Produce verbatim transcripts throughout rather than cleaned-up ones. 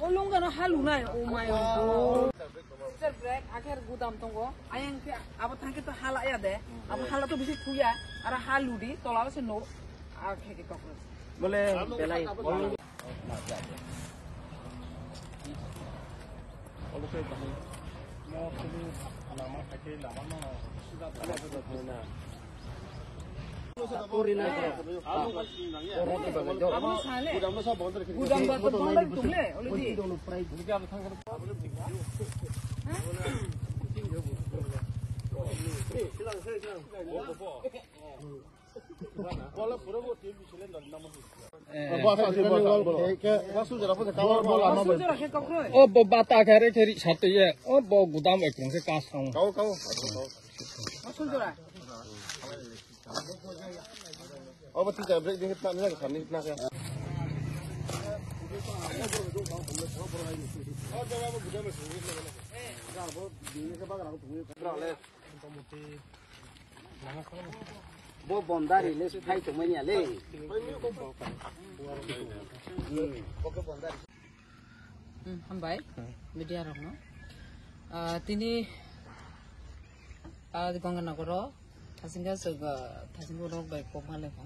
O lungano ha lunai, o mai o. Sir, break, akhir gudam tongo. Ayang khe abo thangkhe to hala ya de. Abo hala to bisi thuya. Ara ha ludi, tola se no. Akhir ke kokro. Bole, belai. Gudam ba to bondar tung le, already. O bo bata kare keri sate ye. O bo gudam ekdom se kas tong. Kau, kau. O bo tita break ding tna, tna, tna, tna. Bo bondari le phai tongmani ya le. Hmm, hambai, media rokno. Ah, tini, ah, Ganganagaro, thasingha chwng, ah, thasingha rok bai kok ma lekha.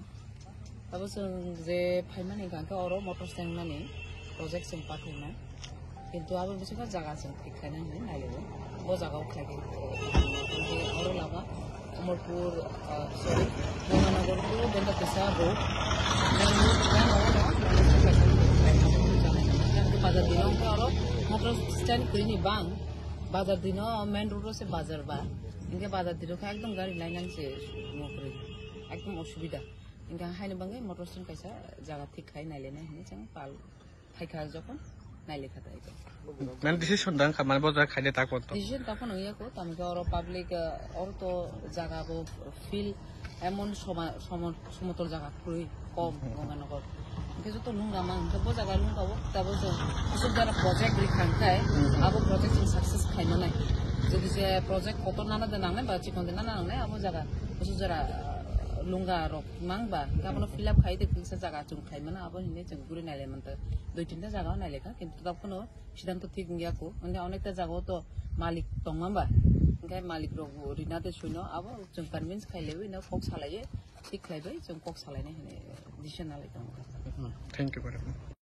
Abo chwng je phaimani hwnkha khe oro motor stand mani project chwng pathaima. Kintu abo bisingo jaga chwng thik khaina hinwi nailaiwi. Bo jaga o khlai khe oro lama Amarpur, ah, sorry, Ganganagar to Benda Kisa road. Main road, main road, main road, main road. Bazar dino hwnkhe oro motor stand kwrwini bang. Bazar dino main road o se bazar ba. Hwnkhe bazar dino khe ekdom gari lainani se nokri. Ekdom osubida. Hwnkhe haino bagwi motor stand kaisa jaga thik khai nailainai hinwi chwng pal phaikha jokhon nailaikha tai. Nang decision dang kha, mane bo jaga khaina ta kon to. Decision ta phano ya ko, tamo khe oro public, eh, oro to jaga bo field emon soma-, somo-, somotol jaga kwrwi kom, hmm, Ganganagar. Hwnkhe joto lungga mang, hwnkhe bo jaga lungga o, ta bo se aswk jara project ri khang khai, hmm, abo project chwng success khai manai. Jodi se project kotor nana de nangnai ba chikon de nana nangnai, abo jaga aswk jara, eh, lungga rok mang ba, hwnkhe abono fill up khai de kisa jaga chwng khai mano, abo hinwi chwng guri nailai manta. Dui tinta jaga o nailai kha, kintu ta phano siddhanto thik wngya ko. Hwnkhe onekta jaga o to malik tongma ba, hwnkhe malik rok bo rina de suino, abo chwng convince khai lewi no kok salaiwi thik khlaibai chwng kok salainai hinwi decision nalai tongo. Thank you very much.